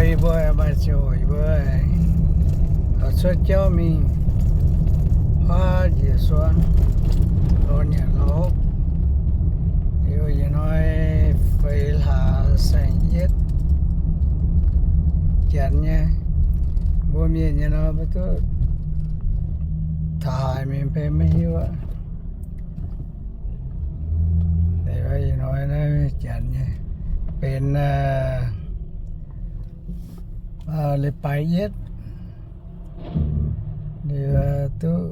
Yie mbuo maaih ziangh hoc yie mbuo cuotv jauv mingh huaav njiec suonx, lorz nyanc lorz hopv. Liuz ih hnoi feix hlaax saeng-yietv janx nyei, mbuo mienh nyei nor mbuo duqv taux haaix mingh mbe maiv hiuv aqv. Ih hnoi naaiv janx nyei benx leiz-baaix yietv. Liuz duqv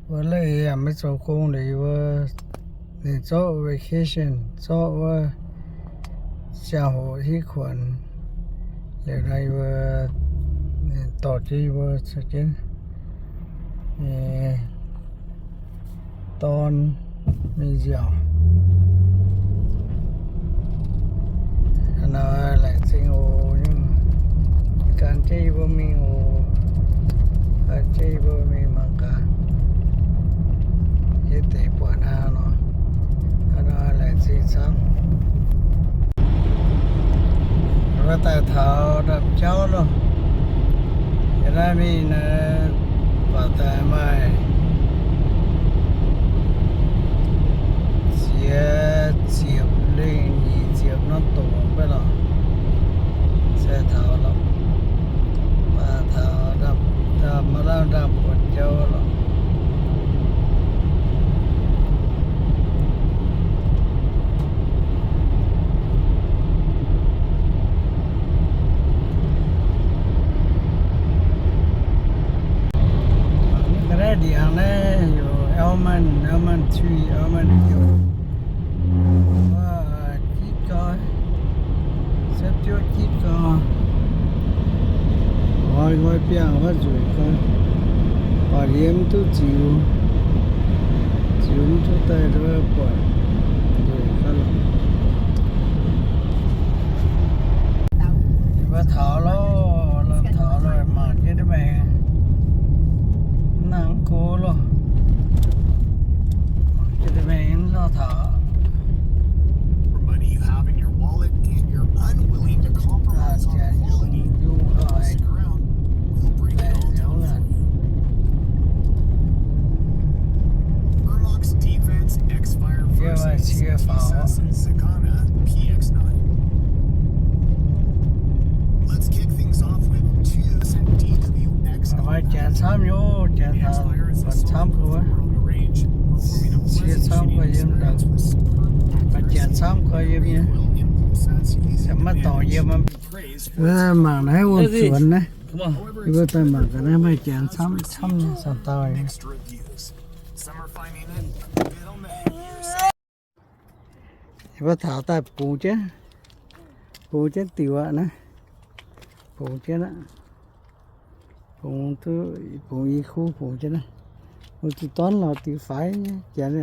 wuov leih yaac maiv zoux gong liuz, ninh zorqv vacation, zorqv wuov ziangh hoc hitv kuonx. Liuz nor yie mbuo, ninh dorh jienv yie mbuo caux jienv nyei dorn mingh nziaauc. Hnangv naaiv laengz zingh oc. Gan jienv yie mbuo mingh oc. Gan jienv yie mbuo mingh mangc gaax, yie deix buatc hnangv nor. Hnangv naaiv laengz zingh camv. Wuov daaih taux ndamv jauv loh. Yie naaiv mingh naaiv baac daaih maaih ziex ziepc lengh, nyic ziepc norm doqc mv bei lorqc. Se taux lorqc. Baac taux ndamv, ndamv, ndamv buonc jauv lorqc. Ga'naaiv ndiangx naaiv heuc almond, almond tree, almond hill. Wuov jitv gau, sepv juoqv jitv gau. Nqoi nqoi biangh wuov nzueic gau. Baac yie mv duqv ziux, ziux mv duqv daaih buatc nzueic gau lorqc. Yie mbuo taux loh, taux loh, mangc jienv deix maengx, mv nangc mv go loh. Mangc jienv deix maengx mv lauh taux. Maaih janx camv nyei, janx taux buatc camv gau wuov. Cie camv gau yiem ndau. Maaih janx camv gau yiem nyei. Maiv dorngc yiem. Mangc naaiv wuom-zuonx naaiv. Yie mbuo daaih mangc gaax naaiv maaih janx camv camv nyei, camv dauh nyei. Yie mbuo taux daaih bungx jienv, bungx jienv diuc aqv naaiv. Bungx jienv aqv. Bungx duqv, bungx i kuv bungx jienv naaiv. Mbuo zuqc dorn lorz diuc faix nyei, janx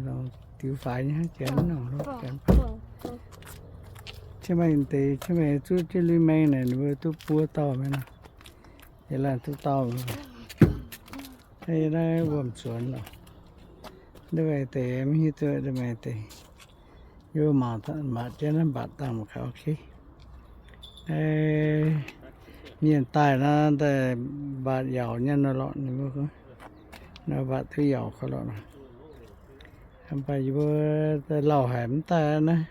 lorz diuc faix nyei, janx nongc lorz janx. Cien maengh deix, cien maengh zuqv jienv lui maengh naaic, ninh mbuo duqv buo dauh mingh nor. Yie laanh duqv dauh mingh. Naaiv wuom-zuonx lorqc. Nda'maengx deix mv hiuv duqv nda'maengx deix. Yie mbuo mangc, mangc jienv naaiv mbatc dangh mangc gaax, ok. Mienh daaih naaiv daaih mbatc yaauc nyei nor lorqc, ninh mbuo nor mbatc duqv yaauc gau lorqc. Mv baac yie mbuo daaih lauh haic mv daaih naaiv.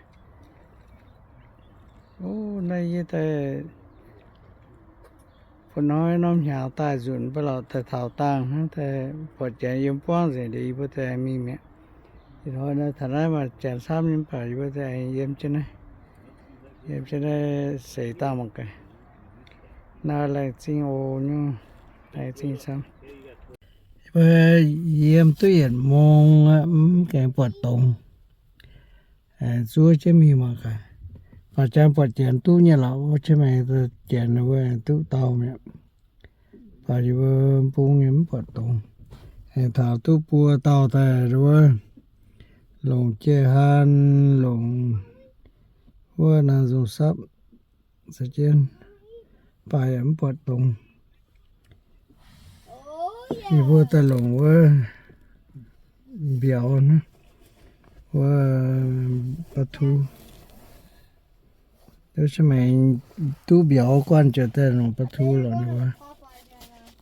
Ov, naaiv yie daaih bun hnoi norm hnyangx daaih nzunc mv baac lorqc daaih taux dangh hnangv daaih buatc janx yiem buangv nzengc liuz yie mbuo daaih mingh mi'aqv. Ih hnoi naaiv taux naaiv maaih janx camv nyei mv baac yie mbuo daaih yiem jienv naaiv, yiem jienv naaiv seix dangh mangc gaax. Naaiv laengz zingh oc nyungc, laengz zingh camv. Yie mbuo yiem duqv yietc mong aqv, mv gaengh buatc dongz. Zuov jienv mingh mangc gaax. Baac janx buatc janx duqv nyei lorqc, wuov cien maengx janx wuov duqv dauh mi'aqv. Baac yie mbuo mbung nyei mv buatc dongz. Aengx taux duqv buo dauh daaih wuov, longc jiex haan, longc wuov naang nzung sapv, za'jienv baac yaac mv buatc dongz. Yie mbuo daaih longc wuov mbiauz, wuov batu. Duqv cin-maengx duqv mbiauz guanh ziouc daaih longc batu lorqc.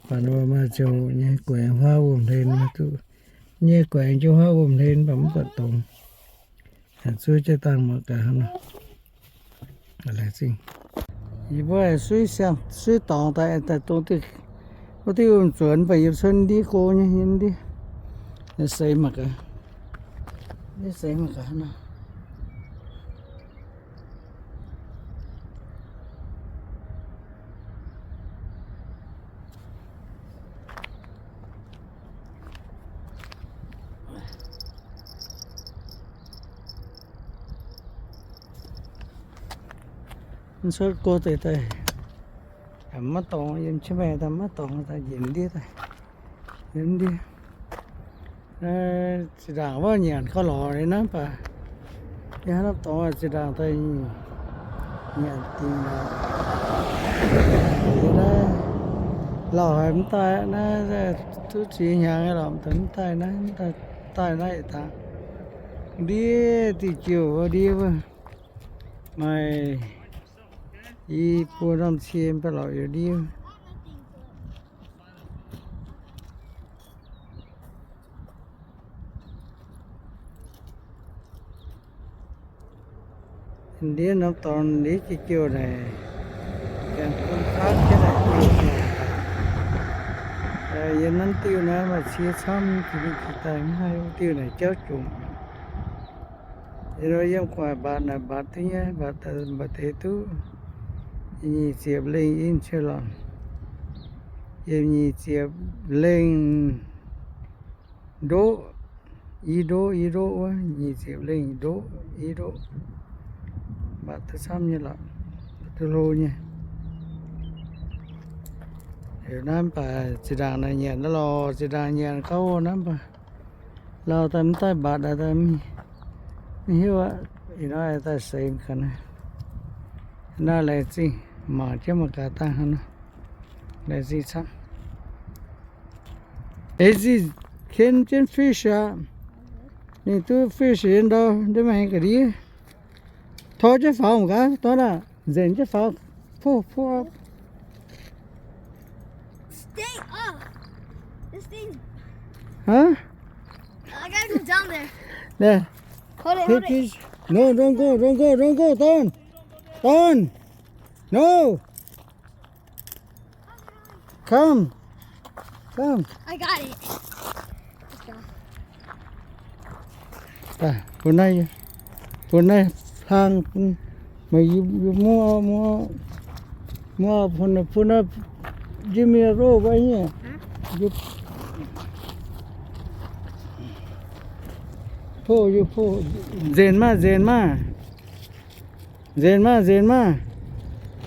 Baac ninh mbuo maaih ziangh hoc nyei guaengx huaav wuom-hlen, nyei guaengx jienv huaav wuom-hlen baac mv buatc dongz. Zuov jienv dangh mangc gaax hnangv nor. Laengz zingh. Yie mbuo suiv siang suiv dorngx daaih, daaih dongh diuh, wuov diuh wuom-zuonx, mv baac yie cuotv ndiev go nyei, yie ndiev seix mangc gaax, ndiev seix mangc gaax hnangv nor. Mv cuotv go deix daaih, maiv dorngx, yiem qiex maengh daaih maiv dorngx, daaih njiec ndiev daaih, yiem ndiev. Zinh ndaangc wuov nyanc gauh lorz nyei naaiv baac, yie hnamv dorngx zinh ndaangc daaih nyanc dingc lorqc. Yie naaiv lauh haic mv daaih naaiv, duqv ziex hnyangx nyei lorqc, mv daaih naaiv, mv daaih naaiv yietc dangh. Ndiev diuh jiouh wuov ndiev wuov, maaih i buo norm cie mv baac lorqc yiem ndiev. Ndiev norm dorngx ndiev jiouh jiouh naaic, gaengh bun faanv jienv naaic jiouh. Yiem naaiv diuh naaiv maaih cie camv, jiex mingh jiex daaih mv haih. Wuov diuh naaic jauv jomc. Yie nor yiem gu'nguaaic mbatc naaic mbatc duqv nyei, mbatc deix duqv nyic ziepc lengh inch lorqc. Yiem nyic ziepc lengh ndoqv, i ndoqv, i ndoqv wuov, nyic ziepc lengh ndoqv, i ndoqv. Mbatc duqv camv nyei lorqc, duqv hlo nyei. Liuz naaiv mv baac zinh ndaangc naaic nyanc naaiv lorqc, zinh ndaangc nyanc gauh naaiv mv baac lauh daaih mv daaih mbatc daaih mv hiuv aqv. Ih hnoi daaih seix gaax naaiv. Naaiv laengz zingh, mangc jienv mangc gaax dangh hnangv nor. Laengz zingh camv. Eix zingh ken jienv fish aqv. Ninh duqv fish yiem ndau, ndiev maaih ga'ndiev. Tor jienv faaux mangc gaax, dorn aah, nzenc jienv faaux. Puh, puh. Stay up. This thing. Huh? I gotta go down there. There. Hold it, hold it. Please. No, don't go, don't go, don't go, don't. Don't. No. Come. Come. I got it. Let's go. Daaih, bun naaiv, bun naaiv hlang, meih yie, yie muoqv, muoqv, muoqv, bun naaiv, bun naaiv, give me a rope right here. Huh? Yie, pull, yie pull. Nzenc maah, nzenc maah. Nzenc maah, nzenc maah.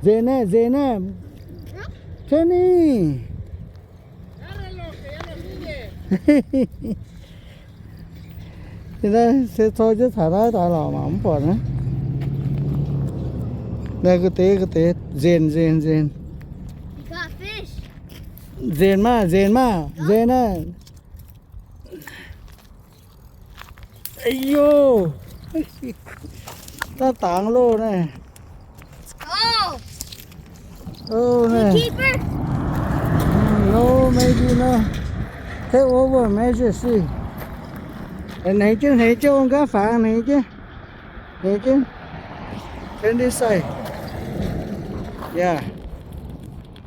Nzenc naaiv, nzenc naaiv. Kenny. Naaiv se tor jienv taux naaiv daaih lorqc mangc mv buatc naaiv. Naaiv ga'deix, ga'deix, nzenc, nzenc, nzenc. You got fish. Nzenc maah, nzenc maah, nzenc naaiv. Aiyo, daaih dangx loh naaiv. Oh. Oh, naaiv. Keeper. Mm, no, maybe no. Take over, measure, see. Hnengx jienv, hnengx jienv, ong gaav fangx, hnengx jienv. Hnengx jienv. Turn this side. Yeah.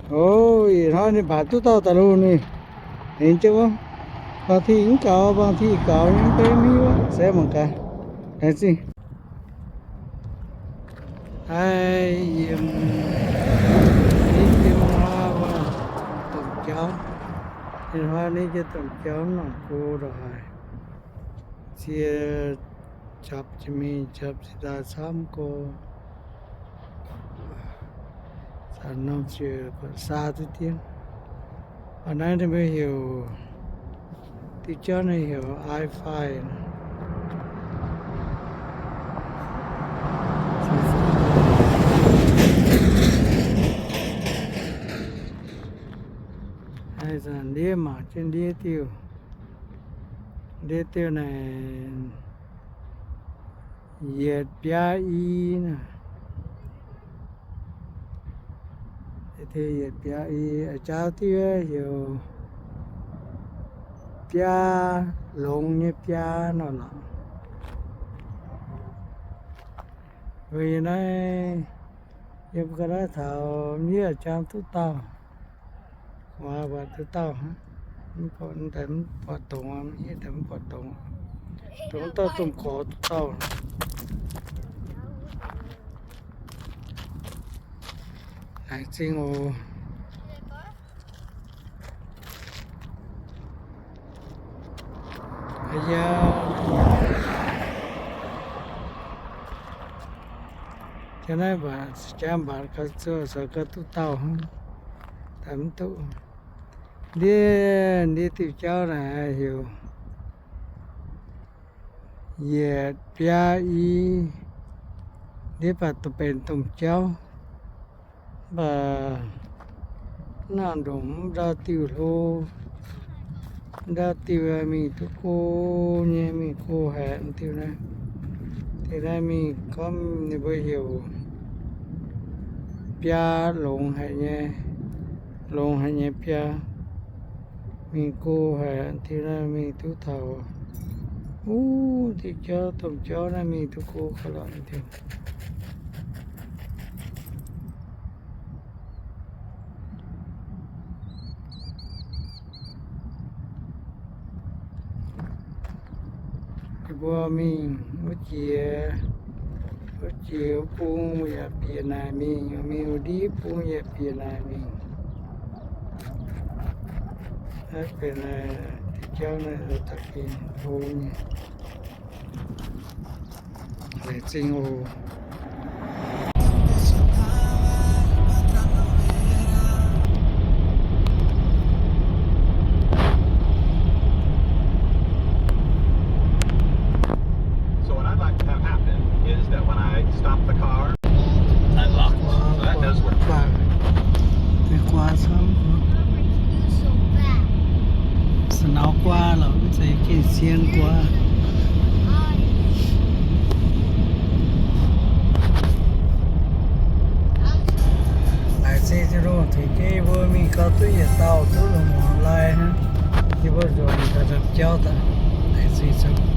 Ov, ih hnoi ninh mbatc duqv dauh da'lunh ninh. Hnengx jienv wuov. Bangc ti mv gaux, bangc ti gaux nyei, mv bei mv hiuv, se mangc gaax. Laengz zingh. Haih yiem, yiem hnoi wuov, domh jauv. Ih hnoi ninh jiex domh jauv mv nongc go ndongc haaix. Cie japc jiex mingh japc jiex daaih camv go. Zanc norm ziouc buatc saa duqv dien. Baac naaiv ninh mbuo heuc, diuh jauv naaiv heuc I five. Haih zanc ndiev mangc jienv ndiev diuh. Ndiev diuh naaic yietc biaa i naaic. Yietc biaa i, a'jauv diuv heuc biaa, longx nyei biaa nor lorqc. Weic naaiv yiem ga'naaiv taux miev jang duqv dauh, waac waac duqv dauh, mv buatc dongz, mv buatc dongz, dongh dauh domh gorx duqv dauh. Laengz zingh oc. Jaa naaiv mbatc, jaa mbatc gauh zoux, zoux gauh duqv dauh hnangv, daaih mv duqv. Ndiev, ndiev diuh jauv naaic heuc yietc biaa i, ndiev baac duqv benx domh jauv. Mv baac naaiv ndongc mv ndau diuh hlo, mv ndau diuh mingh duqv go nyei, mingh go haic diuh naaiv. Diuh naaiv mingh gorngv ninh mbuo heuc biaa, longx haic nyei, longx haic nyei biaa. Mingh go haic diuh naaiv mingh duqv taux wuov diuh jauv, domh jauv naaiv mingh duqv go ga'lorqc diuh. Ninh mbuo mingh wuov jiex, wuov jiex wuov bung yaac bieqc naaic mingh, mingh wuov ndiev bung yaac bieqc naaic mingh. Naaiv benx diuh jauv naaiv daaih gengh hlo nyei. Laengz zingh oc. So what I'd like to have happen is that when I stop the car, I lock. So that does work. Guaa, guaa camv. Sa'nauv guaa lorqc, mv zeiz gengh sien guaa. Laengz zingh Tin-Hungh tengx jienv yie mbuo mingh gauh duqv yietc dauh duqv longc muangx lai hnangv. Yie mbuo nzuonx gauh nzapc jauv daaih. Laengz zingh Ziouv.